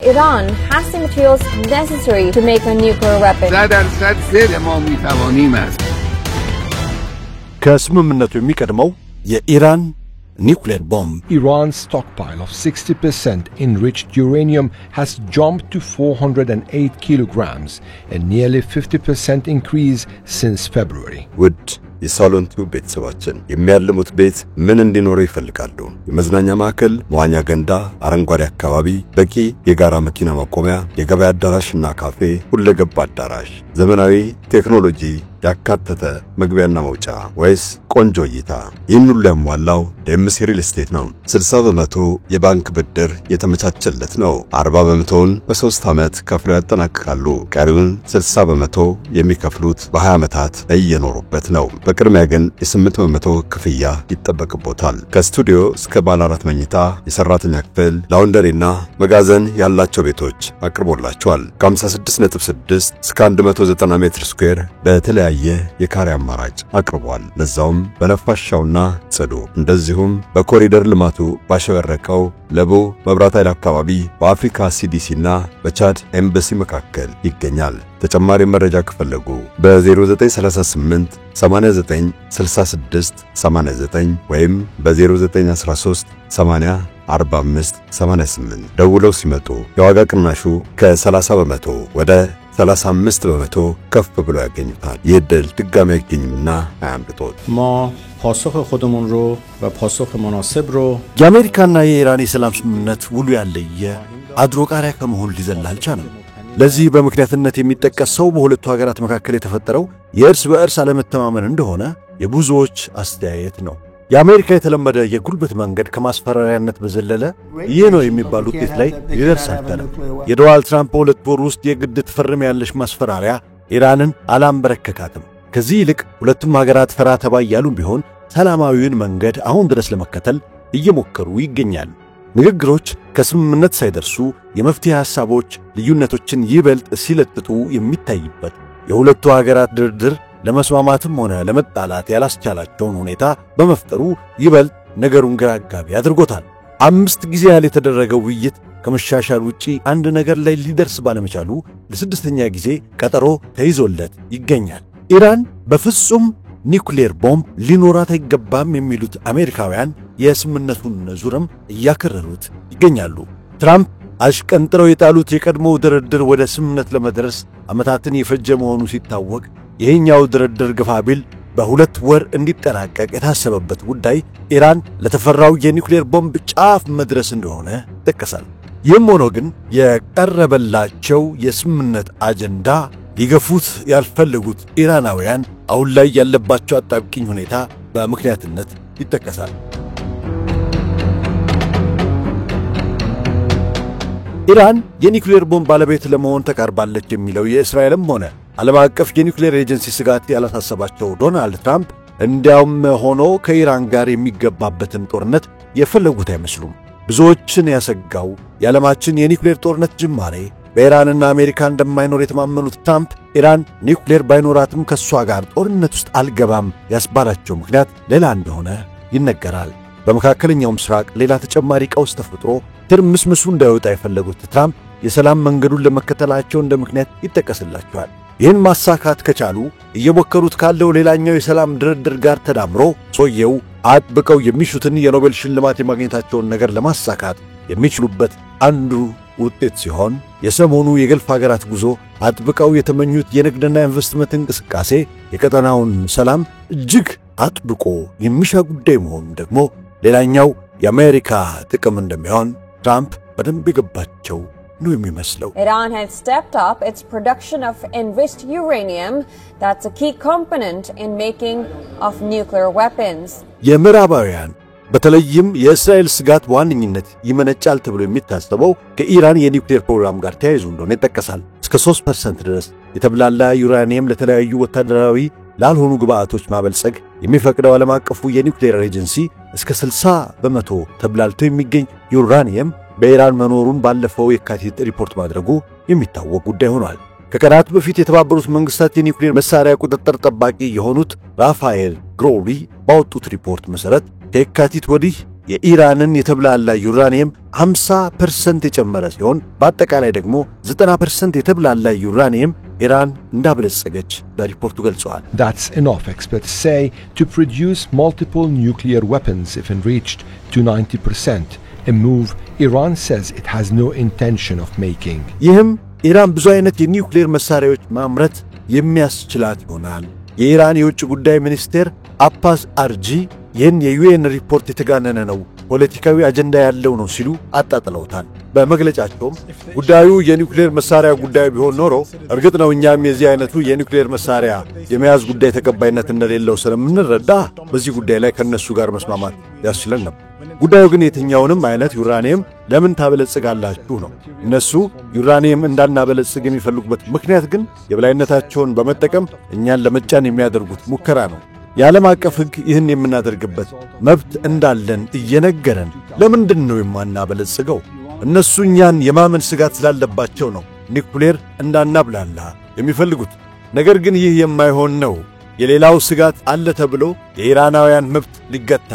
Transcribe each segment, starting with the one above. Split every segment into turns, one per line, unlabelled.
Iran has the materials necessary to make a nuclear weapon.
100% فعل ما میتوانیم است.
ከስምምነቱ የሚቀድመው የኢራን ኒውክሌር ቦምብ።
Iran's stockpile of 60% enriched uranium has jumped to 408 kilograms, a nearly 50% increase since February.
ውድ የሳሎን ቲዩብ ቤተሰባችን፣ የሚያልሙት ቤት ምን እንዲኖረው ይፈልጋሉ? የመዝናኛ ማዕከል፣ መዋኛ ገንዳ፣ አረንጓዴ አካባቢ፣ በቂ የጋራ መኪና ማቆሚያ፣ የገበያ አዳራሽና ካፌ፣ ሁለገብ አዳራሽ፣ ዘመናዊ ቴክኖሎጂ ያካተተ መግቢያና መውጫ ወይስ ቆንጆ እይታ? ይህን ሁሉ ያሟላው ዴምሲ ሪል ስቴት ነው። 60% የባንክ ብድር የተመቻቸለት ነው። 40 በመቶውን በ3 ዓመት ከፍለው ያጠናቅቃሉ። ቀሪውን 60% የሚከፍሉት በ20 ዓመታት እየኖሩበት ነው። በቅድሚያ ግን የ8% ክፍያ ይጠበቅቦታል። ከስቱዲዮ እስከ ባለ አራት መኝታ፣ የሰራተኛ ክፍል፣ laundry ና መጋዘን ያላቸው ቤቶች አቅርቦላቸዋል። ከ56.6 እስከ 190 ሜትር square በተለያየ የካሬ አማራጭ አቅርቧል። ለዛውም በነፋሻውና ጽዱ እንደዚሁም በኮሪደር ልማቱ ባሸበረቀው ለቡ መብራት ኃይል አካባቢ በአፍሪካ ሲዲሲና በቻድ ኤምባሲ መካከል ይገኛል። ተጨማሪ መረጃ ከፈለጉ በ0938 89 66 89 ወይም በ0913 80 45 88 ደውለው ሲመጡ የዋጋ ቅናሹ ከ30% ወደ 35% ከፍ ብሎ ያገኙታል። ይህ ዕድል ድጋሚ አይገኝምና አያምልጦት።
ما پاسخ خودمون رو و پاسخ مناسب رو
የአሜሪካና የኢራን የሰላም ስምምነት ውሉ ያለየ አድሮ ቃሪያ ከመሆን ሊዘል አልቻለም። ለዚህ በምክንያትነት የሚጠቀሰው በሁለቱ ሀገራት መካከል የተፈጠረው የእርስ በእርስ አለመተማመን እንደሆነ የብዙዎች አስተያየት ነው። የአሜሪካ የተለመደ የጉልበት መንገድ ከማስፈራሪያነት በዘለለ ይህ ነው የሚባል ውጤት ላይ ሊደርስ አልቻለም። የዶናልድ ትራምፕ በ2 ወር ውስጥ የግድ ትፈርሚያለሽ ማስፈራሪያ ኢራንን አላንበረከካትም። ከዚህ ይልቅ ሁለቱም ሀገራት ፈራ ተባ እያሉም ቢሆን ሰላማዊውን መንገድ አሁን ድረስ ለመከተል እየሞከሩ ይገኛሉ። ንግግሮች ከስምምነት ሳይደርሱ የመፍትሄ ሐሳቦች ልዩነቶችን ይበልጥ ሲለጥጡ የሚታይበት የሁለቱ ሀገራት ድርድር ለመስማማትም ሆነ ለመጣላት ያላስቻላቸውን ሁኔታ በመፍጠሩ ይበልጥ ነገሩን ግራ አጋቢ አድርጎታል። አምስት ጊዜ ያህል የተደረገው ውይይት ከመሻሻል ውጪ አንድ ነገር ላይ ሊደርስ ባለመቻሉ ለስድስተኛ ጊዜ ቀጠሮ ተይዞለት ይገኛል። ኢራን በፍጹም ኒውክሌር ቦምብ ሊኖራት አይገባም የሚሉት አሜሪካውያን የስምምነቱን ዙርም እያከረሩት ይገኛሉ። ትራምፕ አሽቀንጥረው የጣሉት የቀድሞው ድርድር ወደ ስምምነት ለመድረስ ዓመታትን የፈጀ መሆኑ ሲታወቅ፣ ይህኛው ድርድር ግፋ ቢል በ2 ወር እንዲጠናቀቅ የታሰበበት ጉዳይ ኢራን ለተፈራው የኒውክሌር ቦምብ ጫፍ መድረስ እንደሆነ ይጠቀሳል። ይህም ሆኖ ግን የቀረበላቸው የስምምነት አጀንዳ ሊገፉት ያልፈለጉት ኢራናውያን አሁን ላይ ያለባቸው አጣብቂኝ ሁኔታ በምክንያትነት ይጠቀሳል። ኢራን የኒውክሌር ቦምብ ባለቤት ለመሆን ተቃርባለች የሚለው የእስራኤልም ሆነ ዓለም አቀፍ የኒውክሌር ኤጀንሲ ስጋት ያላሳሰባቸው ዶናልድ ትራምፕ እንዲያውም ሆኖ ከኢራን ጋር የሚገባበትን ጦርነት የፈለጉት አይመስሉም። ብዙዎችን ያሰጋው የዓለማችን የኒውክሌር ጦርነት ጅማሬ በኢራንና አሜሪካ እንደማይኖር የተማመኑት ትራምፕ ኢራን ኒውክሌር ባይኖራትም ከእሷ ጋር ጦርነት ውስጥ አልገባም ያስባላቸው ምክንያት ሌላ እንደሆነ ይነገራል። በመካከለኛው ምስራቅ ሌላ ተጨማሪ ቀውስ ተፈጥሮ ትርምስምሱ እንዳይወጣ የፈለጉት ትራምፕ የሰላም መንገዱን ለመከተላቸው እንደ ምክንያት ይጠቀስላቸዋል። ይህን ማሳካት ከቻሉ እየሞከሩት ካለው ሌላኛው የሰላም ድርድር ጋር ተዳምሮ ሰውየው አጥብቀው የሚሹትን የኖቤል ሽልማት የማግኘታቸውን ነገር ለማሳካት የሚችሉበት አንዱ ውጤት ሲሆን፣ የሰሞኑ የገልፍ ሀገራት ጉዞ አጥብቀው የተመኙት የንግድና ኢንቨስትመንት እንቅስቃሴ የቀጠናውን ሰላም እጅግ አጥብቆ የሚሻ ጉዳይ መሆኑ ደግሞ ሌላኛው የአሜሪካ ጥቅም እንደሚሆን ትራምፕ በደንብ የገባቸው ነው የሚመስለው።
Iran has stepped up its production of enriched uranium. That's a key component in making of nuclear weapons.
የምዕራባውያን በተለይም የእስራኤል ስጋት በዋነኝነት ይመነጫል ተብሎ የሚታሰበው ከኢራን የኒውክሌር ፕሮግራም ጋር ተያይዞ እንደሆነ ይጠቀሳል። እስከ 3% ድረስ የተብላላ ዩራኒየም ለተለያዩ ወታደራዊ ላልሆኑ ግብዓቶች ማበልጸግ የሚፈቅደው ዓለም አቀፉ የኒውክሌር ኤጀንሲ እስከ 60% ተብላልቶ የሚገኝ ዩራኒየም በኢራን መኖሩን ባለፈው የካቲት ሪፖርት ማድረጉ የሚታወቅ ጉዳይ ሆኗል። ከቀናት በፊት የተባበሩት መንግስታት የኒውክሌር መሳሪያ ቁጥጥር ጠባቂ የሆኑት ራፋኤል ግሮሲ ባወጡት ሪፖርት መሠረት ከየካቲት ወዲህ የኢራንን የተብላላ ዩራኒየም 50% የጨመረ ሲሆን በአጠቃላይ ደግሞ 90% የተብላላ ዩራኒየም ኢራን እንዳበለጸገች በሪፖርቱ ገልጸዋል።
That's enough, experts say, to produce multiple nuclear weapons if enriched to 90%, a move Iran says it has no intention of making.
ይህም ኢራን ብዙ አይነት የኒውክሌር መሳሪያዎች ማምረት የሚያስችላት ይሆናል። የኢራን የውጭ ጉዳይ ሚኒስቴር አባስ አርጂ ይህን የ UN ሪፖርት የተጋነነ ነው፣ ፖለቲካዊ አጀንዳ ያለው ነው ሲሉ አጣጥለውታል። በመግለጫቸውም ጉዳዩ የኒውክሌር መሳሪያ ጉዳይ ቢሆን ኖሮ እርግጥ ነው እኛም የዚህ አይነቱ የኒውክሌር መሳሪያ የመያዝ ጉዳይ ተቀባይነት እንደሌለው ስለምንረዳ በዚህ ጉዳይ ላይ ከነሱ ጋር መስማማት ያስችለን ነበር። ጉዳዩ ግን የትኛውንም አይነት ዩራኒየም ለምን ታበለጽጋላችሁ ነው። እነሱ ዩራኒየም እንዳናበለጽግ የሚፈልጉበት ምክንያት ግን የበላይነታቸውን በመጠቀም እኛን ለመጫን የሚያደርጉት ሙከራ ነው። የዓለም አቀፍ ሕግ ይህን የምናደርግበት መብት እንዳለን እየነገረን ለምንድን ነው የማናበለጽገው? እነሱ እኛን የማመን ስጋት ስላለባቸው ነው ኒውክሌር እንዳናብላላ የሚፈልጉት። ነገር ግን ይህ የማይሆን ነው። የሌላው ስጋት አለ ተብሎ የኢራናውያን መብት ሊገታ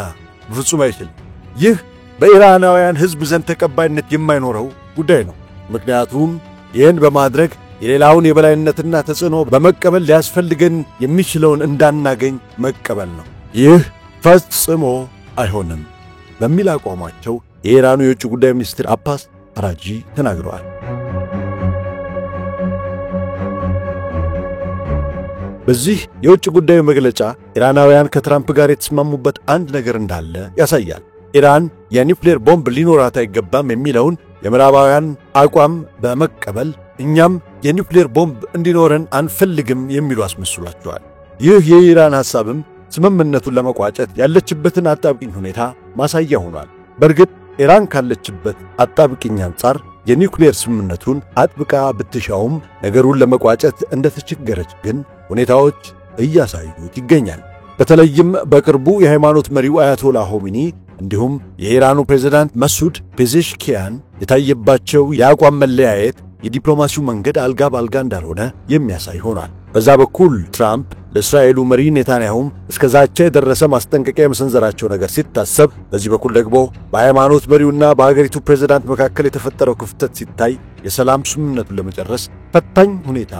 በፍጹም አይችልም። ይህ በኢራናውያን ሕዝብ ዘንድ ተቀባይነት የማይኖረው ጉዳይ ነው። ምክንያቱም ይህን በማድረግ የሌላውን የበላይነትና ተጽዕኖ በመቀበል ሊያስፈልገን የሚችለውን እንዳናገኝ መቀበል ነው። ይህ ፈጽሞ አይሆንም በሚል አቋማቸው የኢራኑ የውጭ ጉዳይ ሚኒስትር አባስ አራጂ ተናግረዋል። በዚህ የውጭ ጉዳዩ መግለጫ ኢራናውያን ከትራምፕ ጋር የተስማሙበት አንድ ነገር እንዳለ ያሳያል። ኢራን የኒውክሌር ቦምብ ሊኖራት አይገባም የሚለውን የምዕራባውያን አቋም በመቀበል እኛም የኒውክሌር ቦምብ እንዲኖረን አንፈልግም የሚሉ አስመስሏቸዋል። ይህ የኢራን ሐሳብም ስምምነቱን ለመቋጨት ያለችበትን አጣብቂኝ ሁኔታ ማሳያ ሆኗል። በእርግጥ ኢራን ካለችበት አጣብቂኝ አንጻር የኒውክሌር ስምምነቱን አጥብቃ ብትሻውም ነገሩን ለመቋጨት እንደተቸገረች ግን ሁኔታዎች እያሳዩት ይገኛል። በተለይም በቅርቡ የሃይማኖት መሪው አያቶላ ሆሚኒ እንዲሁም የኢራኑ ፕሬዝዳንት መሱድ ፔዜሽኪያን የታየባቸው የአቋም መለያየት የዲፕሎማሲው መንገድ አልጋ ባልጋ እንዳልሆነ የሚያሳይ ሆኗል። በዛ በኩል ትራምፕ ለእስራኤሉ መሪ ኔታንያሁም እስከ ዛቻ የደረሰ ማስጠንቀቂያ የመሰንዘራቸው ነገር ሲታሰብ፣ በዚህ በኩል ደግሞ በሃይማኖት መሪውና በሀገሪቱ ፕሬዝዳንት መካከል የተፈጠረው ክፍተት ሲታይ የሰላም ስምምነቱን ለመጨረስ ፈታኝ ሁኔታ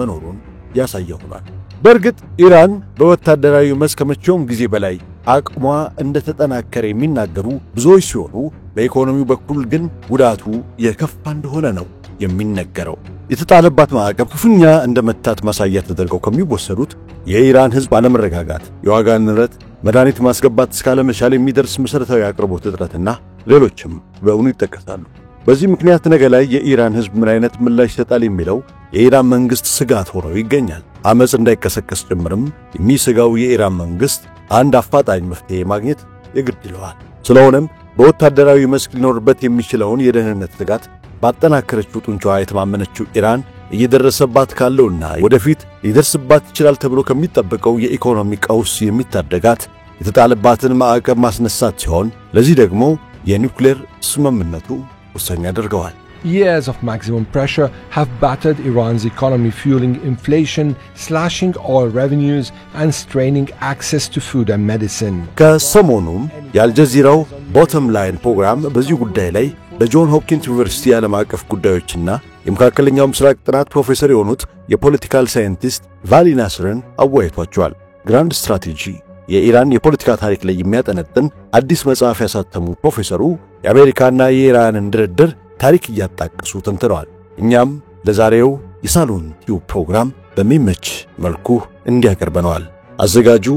መኖሩን ያሳየ ሆኗል። በእርግጥ ኢራን በወታደራዊ መስክ ከመቼውም ጊዜ በላይ አቅሟ እንደተጠናከረ የሚናገሩ ብዙዎች ሲሆኑ በኢኮኖሚው በኩል ግን ጉዳቱ የከፋ እንደሆነ ነው የሚነገረው። የተጣለባት ማዕቀብ ክፉኛ እንደመታት ማሳያ ተደርገው ከሚወሰዱት የኢራን ሕዝብ አለመረጋጋት፣ የዋጋ ንረት፣ መድኃኒት ማስገባት እስካለመቻል የሚደርስ መሠረታዊ አቅርቦት እጥረትና ሌሎችም በእውኑ ይጠቀሳሉ። በዚህ ምክንያት ነገ ላይ የኢራን ሕዝብ ምን አይነት ምላሽ ይሰጣል የሚለው የኢራን መንግስት ስጋት ሆኖ ይገኛል። አመጽ እንዳይቀሰቀስ ጭምርም የሚሰጋው የኢራን መንግስት አንድ አፋጣኝ መፍትሄ ማግኘት የግድ ይለዋል። ስለሆነም በወታደራዊ መስክ ሊኖርበት የሚችለውን የደህንነት ስጋት ባጠናከረችው ጡንቻዋ የተማመነችው ኢራን እየደረሰባት ካለውና ወደፊት ሊደርስባት ይችላል ተብሎ ከሚጠበቀው የኢኮኖሚ ቀውስ የሚታደጋት የተጣለባትን ማዕቀብ ማስነሳት ሲሆን ለዚህ ደግሞ የኒውክሌር ስምምነቱ ወሳኝ ያደርገዋል።
Years of maximum pressure have battered Iran's economy, fueling inflation, slashing oil revenues, and straining access to food and medicine.
ከሰሞኑም የአልጀዚራው Bottom Line ፕሮግራም በዚህ ጉዳይ ላይ በጆን ሆፕኪንስ ዩኒቨርሲቲ የዓለም አቀፍ ጉዳዮችና የመካከለኛው ምስራቅ ጥናት ፕሮፌሰር የሆኑት የ political scientist ቫሊ ናስርን አወያይቷቸዋል። Grand Strategy የኢራን የፖለቲካ ታሪክ ላይ የሚያጠነጥን አዲስ መጽሐፍ ያሳተሙ ፕሮፌሰሩ የአሜሪካና የኢራንን ድርድር ታሪክ እያጣቀሱ ተንትነዋል። እኛም ለዛሬው የሳሎን ቲዩብ ፕሮግራም በሚመች መልኩ እንዲያቀርበነዋል። አዘጋጁ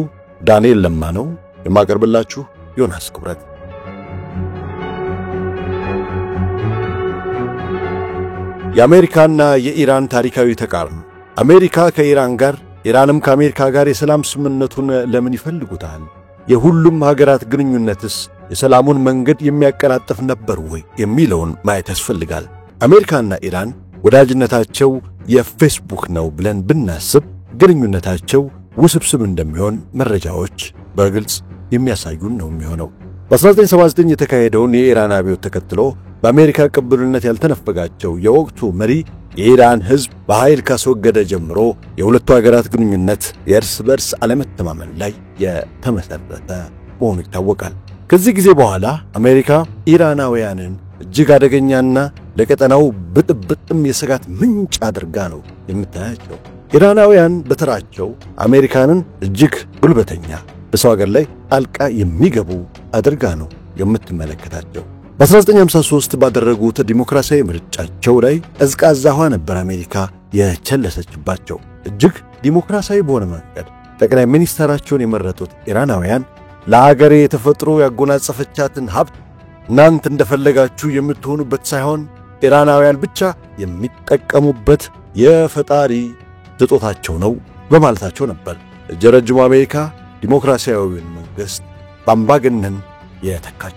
ዳንኤል ለማ ነው። የማቀርብላችሁ ዮናስ ክብረት። የአሜሪካና የኢራን ታሪካዊ ተቃርኖ። አሜሪካ ከኢራን ጋር፣ ኢራንም ከአሜሪካ ጋር የሰላም ስምምነቱን ለምን ይፈልጉታል? የሁሉም ሀገራት ግንኙነትስ የሰላሙን መንገድ የሚያቀላጥፍ ነበር ወይ የሚለውን ማየት ያስፈልጋል። አሜሪካና ኢራን ወዳጅነታቸው የፌስቡክ ነው ብለን ብናስብ ግንኙነታቸው ውስብስብ እንደሚሆን መረጃዎች በግልጽ የሚያሳዩን ነው የሚሆነው። በ1979 የተካሄደውን የኢራን አብዮት ተከትሎ በአሜሪካ ቅቡልነት ያልተነፈጋቸው የወቅቱ መሪ የኢራን ሕዝብ በኃይል ካስወገደ ጀምሮ የሁለቱ ሀገራት ግንኙነት የእርስ በርስ አለመተማመን ላይ የተመሰረተ መሆኑ ይታወቃል። ከዚህ ጊዜ በኋላ አሜሪካ ኢራናውያንን እጅግ አደገኛና ለቀጠናው ብጥብጥም የስጋት ምንጭ አድርጋ ነው የምታያቸው። ኢራናውያን በተራቸው አሜሪካንን እጅግ ጉልበተኛ፣ በሰው ሀገር ላይ ጣልቃ የሚገቡ አድርጋ ነው የምትመለከታቸው። በ1953 ባደረጉት ዲሞክራሲያዊ ምርጫቸው ላይ ቀዝቃዛ ውሃ ነበር አሜሪካ የቸለሰችባቸው። እጅግ ዲሞክራሲያዊ በሆነ መንገድ ጠቅላይ ሚኒስትራቸውን የመረጡት ኢራናውያን ለሀገሬ የተፈጥሮ ያጎናጸፈቻትን ሀብት እናንተ እንደፈለጋችሁ የምትሆኑበት ሳይሆን ኢራናውያን ብቻ የሚጠቀሙበት የፈጣሪ ስጦታቸው ነው በማለታቸው ነበር እጀ ረጅሙ አሜሪካ ዲሞክራሲያዊውን መንግስት በአምባገነን የተካች።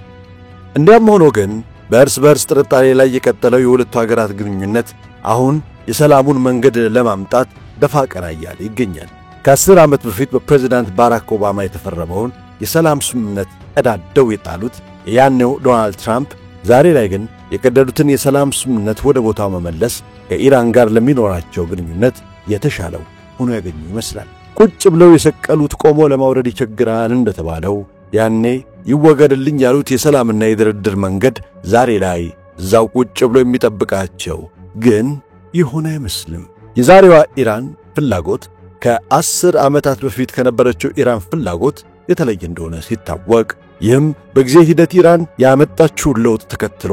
እንዲያም ሆኖ ግን በእርስ በርስ ጥርጣሬ ላይ የቀጠለው የሁለቱ ሀገራት ግንኙነት አሁን የሰላሙን መንገድ ለማምጣት ደፋ ቀና እያለ ይገኛል። ከ10 ዓመት በፊት በፕሬዝዳንት ባራክ ኦባማ የተፈረመውን የሰላም ስምምነት ቀዳደው የጣሉት ያኔው ዶናልድ ትራምፕ ዛሬ ላይ ግን የቀደዱትን የሰላም ስምምነት ወደ ቦታው መመለስ ከኢራን ጋር ለሚኖራቸው ግንኙነት የተሻለው ሆኖ ያገኙ ይመስላል። ቁጭ ብለው የሰቀሉት ቆሞ ለማውረድ ይቸግራል እንደተባለው ያኔ ይወገድልኝ ያሉት የሰላምና የድርድር መንገድ ዛሬ ላይ እዛው ቁጭ ብሎ የሚጠብቃቸው ግን ይሆን አይመስልም። የዛሬዋ ኢራን ፍላጎት ከ10 ዓመታት በፊት ከነበረችው ኢራን ፍላጎት የተለየ እንደሆነ ሲታወቅ፣ ይህም በጊዜ ሂደት ኢራን ያመጣችውን ለውጥ ተከትሎ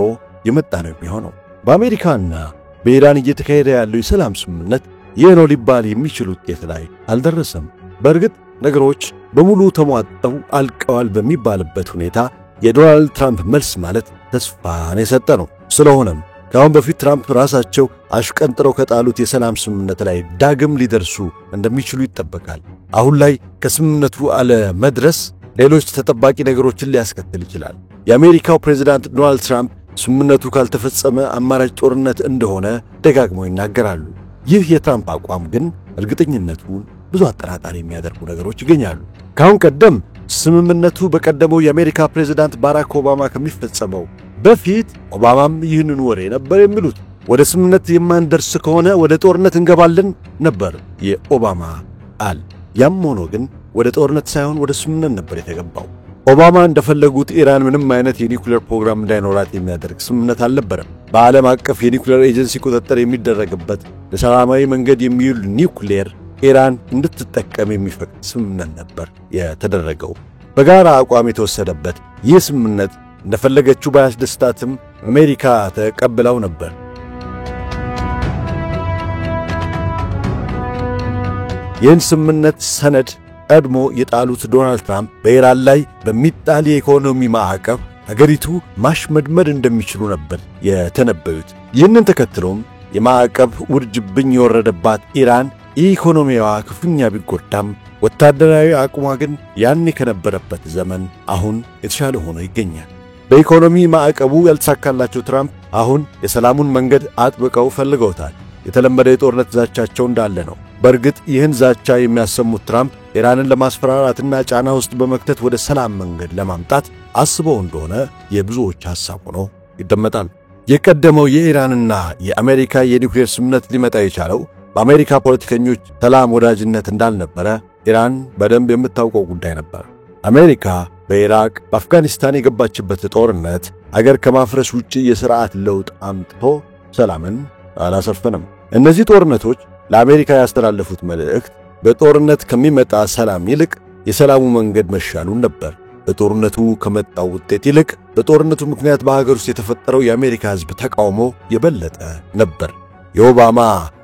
የመጣ ነው የሚሆነው። በአሜሪካና በኢራን እየተካሄደ ያለው የሰላም ስምምነት ይህ ነው ሊባል የሚችል ውጤት ላይ አልደረሰም። በእርግጥ ነገሮች በሙሉ ተሟጠው አልቀዋል በሚባልበት ሁኔታ የዶናልድ ትራምፕ መልስ ማለት ተስፋን የሰጠ ነው። ስለሆነም ከአሁን በፊት ትራምፕ ራሳቸው አሽቀንጥረው ከጣሉት የሰላም ስምምነት ላይ ዳግም ሊደርሱ እንደሚችሉ ይጠበቃል። አሁን ላይ ከስምምነቱ አለመድረስ ሌሎች ተጠባቂ ነገሮችን ሊያስከትል ይችላል። የአሜሪካው ፕሬዝዳንት ዶናልድ ትራምፕ ስምምነቱ ካልተፈጸመ አማራጭ ጦርነት እንደሆነ ደጋግመው ይናገራሉ። ይህ የትራምፕ አቋም ግን እርግጠኝነቱን ብዙ አጠራጣሪ የሚያደርጉ ነገሮች ይገኛሉ። ከአሁን ቀደም ስምምነቱ በቀደመው የአሜሪካ ፕሬዝዳንት ባራክ ኦባማ ከሚፈጸመው በፊት ኦባማም ይህንን ወሬ ነበር የሚሉት። ወደ ስምምነት የማንደርስ ከሆነ ወደ ጦርነት እንገባለን ነበር የኦባማ ቃል። ያም ሆኖ ግን ወደ ጦርነት ሳይሆን ወደ ስምምነት ነበር የተገባው። ኦባማ እንደፈለጉት ኢራን ምንም አይነት የኒውክሌር ፕሮግራም እንዳይኖራት የሚያደርግ ስምምነት አልነበረም። በዓለም አቀፍ የኒውክሌር ኤጀንሲ ቁጥጥር የሚደረግበት ለሰላማዊ መንገድ የሚውል ኒውክሌር ኢራን እንድትጠቀም የሚፈቅድ ስምምነት ነበር የተደረገው። በጋራ አቋም የተወሰደበት ይህ ስምምነት እንደፈለገችው ባያስደስታትም አሜሪካ ተቀብላው ነበር። ይህን ስምምነት ሰነድ ቀድሞ የጣሉት ዶናልድ ትራምፕ በኢራን ላይ በሚጣል የኢኮኖሚ ማዕቀብ ሀገሪቱ ማሽመድመድ እንደሚችሉ ነበር የተነበዩት። ይህንን ተከትሎም የማዕቀብ ውርጅብኝ የወረደባት ኢራን ኢኮኖሚዋ ክፉኛ ቢጎዳም ወታደራዊ አቅሟ ግን ያኔ ከነበረበት ዘመን አሁን የተሻለ ሆኖ ይገኛል። በኢኮኖሚ ማዕቀቡ ያልተሳካላቸው ትራምፕ አሁን የሰላሙን መንገድ አጥብቀው ፈልገውታል። የተለመደ የጦርነት ዛቻቸው እንዳለ ነው። በእርግጥ ይህን ዛቻ የሚያሰሙት ትራምፕ ኢራንን ለማስፈራራትና ጫና ውስጥ በመክተት ወደ ሰላም መንገድ ለማምጣት አስበው እንደሆነ የብዙዎች ሐሳብ ሆኖ ይደመጣል። የቀደመው የኢራንና የአሜሪካ የኒውክሌር ስምምነት ሊመጣ የቻለው በአሜሪካ ፖለቲከኞች ሰላም ወዳጅነት እንዳልነበረ ኢራን በደንብ የምታውቀው ጉዳይ ነበር። አሜሪካ በኢራቅ በአፍጋኒስታን የገባችበት ጦርነት አገር ከማፍረስ ውጪ የሥርዓት ለውጥ አምጥቶ ሰላምን አላሰፈነም። እነዚህ ጦርነቶች ለአሜሪካ ያስተላለፉት መልእክት በጦርነት ከሚመጣ ሰላም ይልቅ የሰላሙ መንገድ መሻሉን ነበር። በጦርነቱ ከመጣው ውጤት ይልቅ በጦርነቱ ምክንያት በሀገር ውስጥ የተፈጠረው የአሜሪካ ሕዝብ ተቃውሞ የበለጠ ነበር። የኦባማ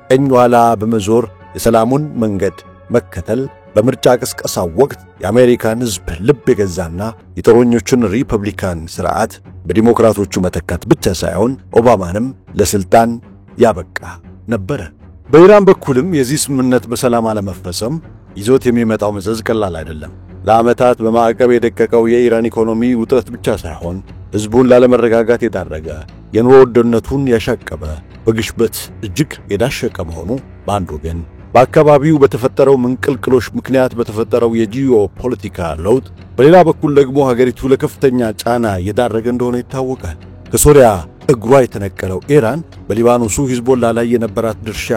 ቀኝ ኋላ በመዞር የሰላሙን መንገድ መከተል በምርጫ ቅስቀሳ ወቅት የአሜሪካን ሕዝብ ልብ የገዛና የጦረኞቹን ሪፐብሊካን ስርዓት በዲሞክራቶቹ መተካት ብቻ ሳይሆን ኦባማንም ለስልጣን ያበቃ ነበረ። በኢራን በኩልም የዚህ ስምምነት በሰላም አለመፈጸም ይዞት የሚመጣው መዘዝ ቀላል አይደለም። ለዓመታት በማዕቀብ የደቀቀው የኢራን ኢኮኖሚ ውጥረት ብቻ ሳይሆን ሕዝቡን ላለመረጋጋት የዳረገ፣ የኑሮ ውድነቱን ያሻቀበ፣ በግሽበት እጅግ የዳሸቀ መሆኑ በአንድ ወገን፣ በአካባቢው በተፈጠረው ምንቅልቅሎሽ ምክንያት በተፈጠረው የጂኦ ፖለቲካ ለውጥ በሌላ በኩል ደግሞ ሀገሪቱ ለከፍተኛ ጫና የዳረገ እንደሆነ ይታወቃል። ከሶሪያ እግሯ የተነቀለው ኢራን በሊባኖሱ ሂዝቦላ ላይ የነበራት ድርሻ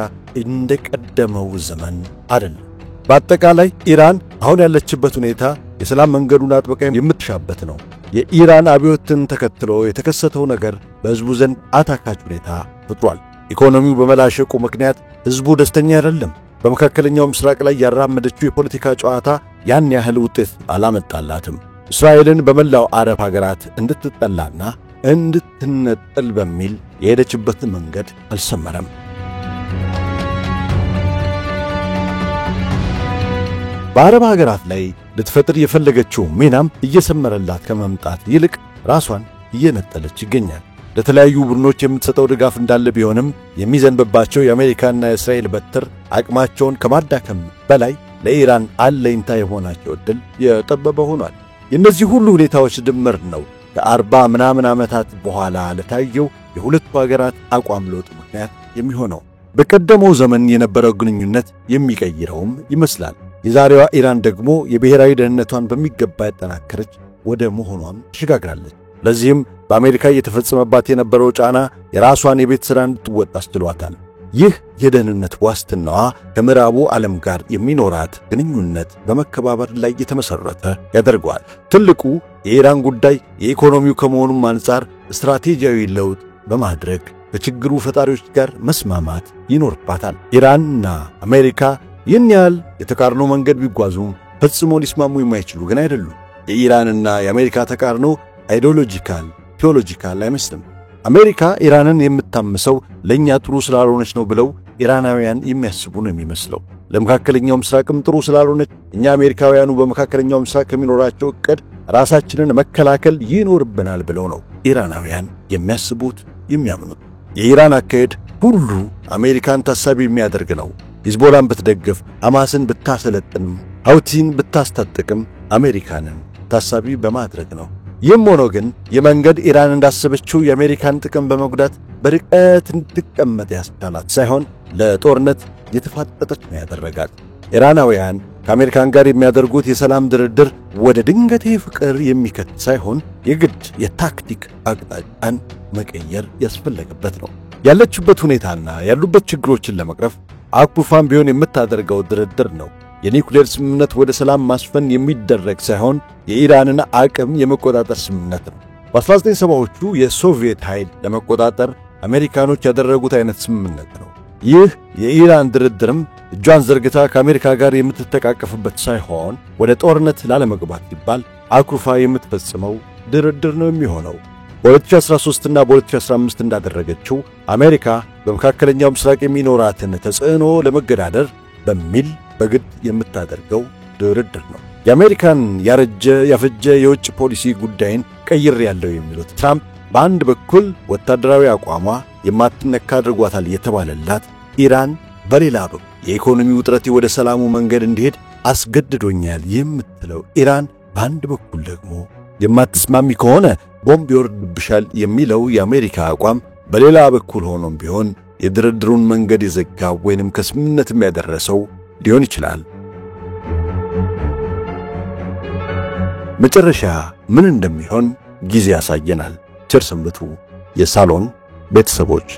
እንደቀደመው ዘመን አይደለም። በአጠቃላይ ኢራን አሁን ያለችበት ሁኔታ የሰላም መንገዱን አጥብቃ የምትሻበት ነው። የኢራን አብዮትን ተከትሎ የተከሰተው ነገር በሕዝቡ ዘንድ አታካች ሁኔታ ፈጥሯል። ኢኮኖሚው በመላሸቁ ምክንያት ሕዝቡ ደስተኛ አይደለም። በመካከለኛው ምስራቅ ላይ ያራመደችው የፖለቲካ ጨዋታ ያን ያህል ውጤት አላመጣላትም። እስራኤልን በመላው አረብ ሀገራት እንድትጠላና እንድትነጠል በሚል የሄደችበት መንገድ አልሰመረም። በአረብ ሀገራት ላይ ልትፈጥር የፈለገችው ሚናም እየሰመረላት ከመምጣት ይልቅ ራሷን እየነጠለች ይገኛል። ለተለያዩ ቡድኖች የምትሰጠው ድጋፍ እንዳለ ቢሆንም የሚዘንብባቸው የአሜሪካና የእስራኤል በትር አቅማቸውን ከማዳከም በላይ ለኢራን አለኝታ የሆናቸው ዕድል የጠበበ ሆኗል። የእነዚህ ሁሉ ሁኔታዎች ድምር ነው ከ40 ምናምን ዓመታት በኋላ ለታየው የሁለቱ ሀገራት አቋም ለውጥ ምክንያት የሚሆነው። በቀደመው ዘመን የነበረው ግንኙነት የሚቀይረውም ይመስላል። የዛሬዋ ኢራን ደግሞ የብሔራዊ ደህንነቷን በሚገባ ያጠናከረች ወደ መሆኗም ተሸጋግራለች። ለዚህም በአሜሪካ እየተፈጸመባት የነበረው ጫና የራሷን የቤት ሥራ እንድትወጣ አስችሏታል። ይህ የደህንነት ዋስትናዋ ከምዕራቡ ዓለም ጋር የሚኖራት ግንኙነት በመከባበር ላይ የተመሠረተ ያደርገዋል። ትልቁ የኢራን ጉዳይ የኢኮኖሚው ከመሆኑም አንጻር ስትራቴጂያዊ ለውጥ በማድረግ ከችግሩ ፈጣሪዎች ጋር መስማማት ይኖርባታል። ኢራንና አሜሪካ ይህን ያህል የተቃርኖ መንገድ ቢጓዙም ፈጽሞ ሊስማሙ የማይችሉ ግን አይደሉም። የኢራንና የአሜሪካ ተቃርኖ ideological theological አይመስልም። አሜሪካ ኢራንን የምታምሰው ለኛ ጥሩ ስላልሆነች ነው ብለው ኢራናውያን የሚያስቡ ነው የሚመስለው። ለመካከለኛው ምስራቅም ጥሩ ስላልሆነች እኛ አሜሪካውያኑ በመካከለኛው ምስራቅ ከሚኖራቸው እቅድ ራሳችንን መከላከል ይኖርብናል ብለው ነው ኢራናውያን የሚያስቡት የሚያምኑት። የኢራን አካሄድ ሁሉ አሜሪካን ታሳቢ የሚያደርግ ነው። ሂዝቦላን ብትደግፍ፣ ሐማስን ብታሰለጥንም፣ ሀውቲን ብታስታጥቅም አሜሪካንን ታሳቢ በማድረግ ነው። ይህም ሆኖ ግን የመንገድ ኢራን እንዳሰበችው የአሜሪካን ጥቅም በመጉዳት በርቀት እንድትቀመጥ ያስቻላት ሳይሆን ለጦርነት የተፋጠጠች ነው ያደረጋት። ኢራናውያን ከአሜሪካን ጋር የሚያደርጉት የሰላም ድርድር ወደ ድንገቴ ፍቅር የሚከት ሳይሆን የግድ የታክቲክ አቅጣጫን መቀየር ያስፈለገበት ነው። ያለችበት ሁኔታና ያሉበት ችግሮችን ለመቅረፍ አኩርፋም ቢሆን የምታደርገው ድርድር ነው። የኒውክሌር ስምምነት ወደ ሰላም ማስፈን የሚደረግ ሳይሆን የኢራንን አቅም የመቆጣጠር ስምምነት ነው። በ1970ዎቹ የሶቪየት ኃይል ለመቆጣጠር አሜሪካኖች ያደረጉት አይነት ስምምነት ነው። ይህ የኢራን ድርድርም እጇን ዘርግታ ከአሜሪካ ጋር የምትተቃቀፍበት ሳይሆን ወደ ጦርነት ላለመግባት ሲባል አኩርፋ የምትፈጽመው ድርድር ነው የሚሆነው። በ2013 እና በ2015 እንዳደረገችው አሜሪካ በመካከለኛው ምስራቅ የሚኖራትን ተጽዕኖ ለመገዳደር በሚል በግድ የምታደርገው ድርድር ነው። የአሜሪካን ያረጀ ያፈጀ የውጭ ፖሊሲ ጉዳይን ቀይር ያለው የሚሉት ትራምፕ በአንድ በኩል ወታደራዊ አቋሟ የማትነካ አድርጓታል የተባለላት ኢራን፣ በሌላ በኩል የኢኮኖሚ ውጥረቴ ወደ ሰላሙ መንገድ እንዲሄድ አስገድዶኛል የምትለው ኢራን፣ በአንድ በኩል ደግሞ የማትስማሚ ከሆነ ቦምብ ይወርድብሻል የሚለው የአሜሪካ አቋም በሌላ በኩል ሆኖም ቢሆን የድርድሩን መንገድ የዘጋው ወይንም ከስምምነትም ያደረሰው ሊሆን ይችላል። መጨረሻ ምን እንደሚሆን ጊዜ ያሳየናል። ቸር ሰንብቱ የሳሎን ቤተሰቦች።